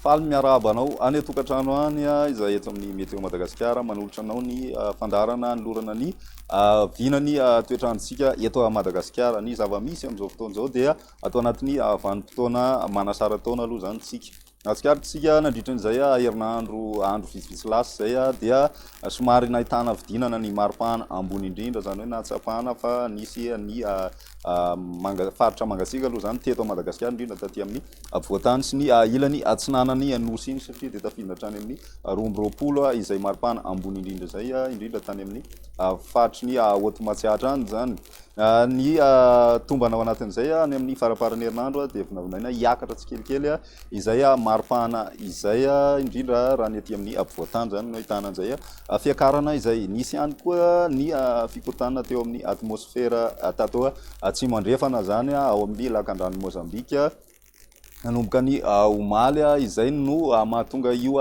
Faly miarahaba anao any an-tokantrano any izay eto amin'ny Météo Madagasikara manolotra anao ny fandaharana anolorana ny vinany toetr'androntsika eto Madagasikara. Ny zava-misy amin'izao fotoana izao dia ato anatin'ny vanim-potoana manasara-taona aloha izany isika. Nahatsikaritra nandritra an'izay herinandro andro vitsivitsy lasa izay dia somary nahitana fidinana ny maripana ambony indrindra, izany hoe nahatsapana fa nisy ny manga faritra mangatsiaka aloha izany teto Madagasikara indrindra taty amin'ny afovoantany sy ny ilany atsinanan'ny nosy iny satria dia tafiditra hatrany amin'ny 22 izay maripana ambony indrindra izay indrindra tany amin'ny faritry ny Haute Matsiatra any izany. Ny tombana ao anatin'izay any amin'ny faramparan'ny herinandro dia vinavinaina hiakatra tsikelikely izay maripana izay indrindra raha ny aty amin'ny afovoantany izany no ahitana an'izay fiakarana izay. Nisy ihany koa ny fikorontanana teo amin'ny atmosfera tato atsimo andrefana izany ao amin'ny lakandranon'i Mozambika nanomboka ny omaly izay no mahatonga io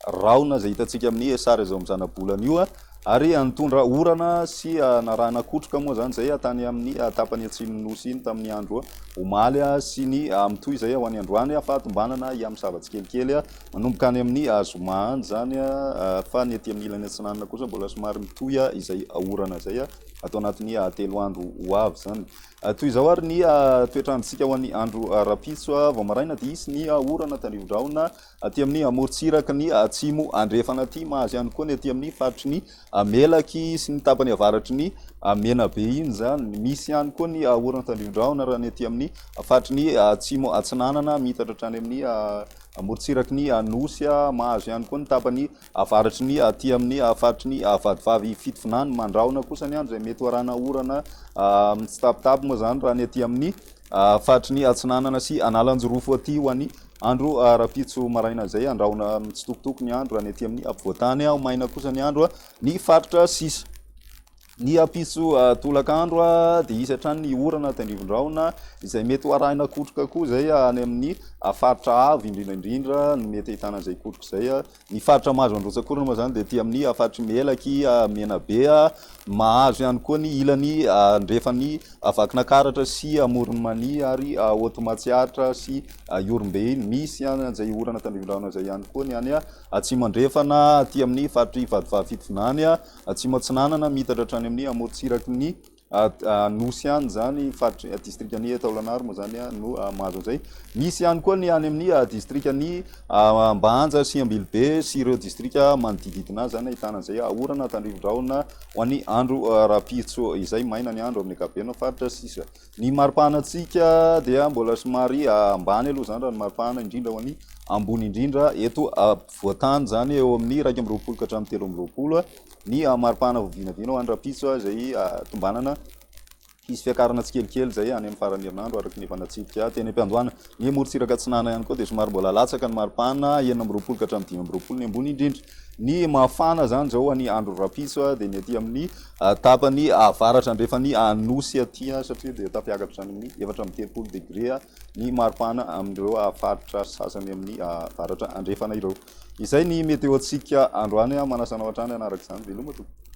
rahona izay hitantsika amin'ny sary izao amin'ny zanabolana io ary nitondra orana sy narahina kotroka moa izany izay tany amin'ny tapany atsimon'ny nosy iny tamin'ny andro omaly sy ny mitohy izay ho any androany fa tombanana hihamosava tsikelikely manomboka any amin'ny zoma any izany fa ny aty amin'ny ilany atsinanana kosa mbola somary mitohy izay orana izay ato anatin'ny 3 andro ho avy izany. Toy izao ary ny toetr'androntsika ho an'ny andro rahampitso. Vao maraina dia hisy ny orana tandrivo-drahona aty amin'ny morontsiraky ny atsimo andrefana aty. Mahazo ihany koa ny aty amin'ny faritry ny Melaky sy ny tapany avaratry ny Menabe iny izany. Misy ihany koa ny orana tandrivo-drahona raha ny aty amin'ny faritry ny atsimo atsinanana miitatra hatrany amin'ny morontsiraky ny Nosy. Mahazo ihany koa ny tapany Avaratry ny aty amin'ny faritry ny Vatovavy Fitovinany, mandrahona kosa ny andro izay mety ho arahana orana mitsitapitapy moa izany raha ny aty amin'ny faritry ny Atsinanana sy Analanjirofo aty ho an'ny andro rahampitso maraina izay andrahona mitsitokotoko ny andro raha ny aty amin'ny afovoantany, ho maina kosa ny andro ny faritra sisa. Ny ampitso tolakandro dia hisy hatrany ny orana tandrivin-drahona izay mety ho arahina kotroka koa izay any amin'ny faritra avo indrindra indrindra no mety ahitana izay kotroka izay. Ny faritra mahazo androtsak'orana moa izany dia aty amin'ny faritry Melaky, Menabe, mahazo ihany koa ny ilany andrefan'ny Vakinankaratra sy Amoron'i Mania ary Haute Matsiatra sy Ihorombe iny. Misy ihany izay orana tandrivin-drahona izay ihany koa ny any atsimo andrefana aty amin'ny faritry Vatovavy Fitovinany. Atsimo Atsinanana miitatra hatrany amin'ny amorontsiraky ny Nosy ihany izany, faritry distrikan'i Taolagnaro moa izany no mahazo an'izay. Misy ihany koa ny any amin'ny distrikan'i Ambanja sy Ambilobe sy ireo distrika manodididina azy izany ahitana an'izay orana tandrivo-drahona ho an'ny andro rahampitso izay maina ny andro amin'ny ankapobeny faritra sisa. Ny maripahanantsika dia mbola somary ambany aloha izany raha ny maripahana indrindra ho an'ny ambony indrindra eto afovoantany izany eo amin'ny 21 ka hatramin'ny 23 ny maripahana vao vinavina ho an'ny rahampitso izay tombanana hisy fiakarana tsikelikely izay any amin'ny faran'ny herinandro araka ny efa natsidika teny am-piandohana. Ny morontsiraka atsinanana ihany koa dia somary mbola latsaka ny maripana 26 ka hatramin'ny 25 ny ambony indrindra. Ny mafana izany izao any andro rahampitso dia ny aty amin'ny tapany avaratra andrefan'ny Nosy aty satria dia tafiakatra hatrany amin'ny 34 degré ny maripana amin'ireo faritra sasany amin'ny avaratra andrefana ireo. Izay ny météo-ntsika androany, manasa anao hatrany hanaraka izany. Veloma tompoko.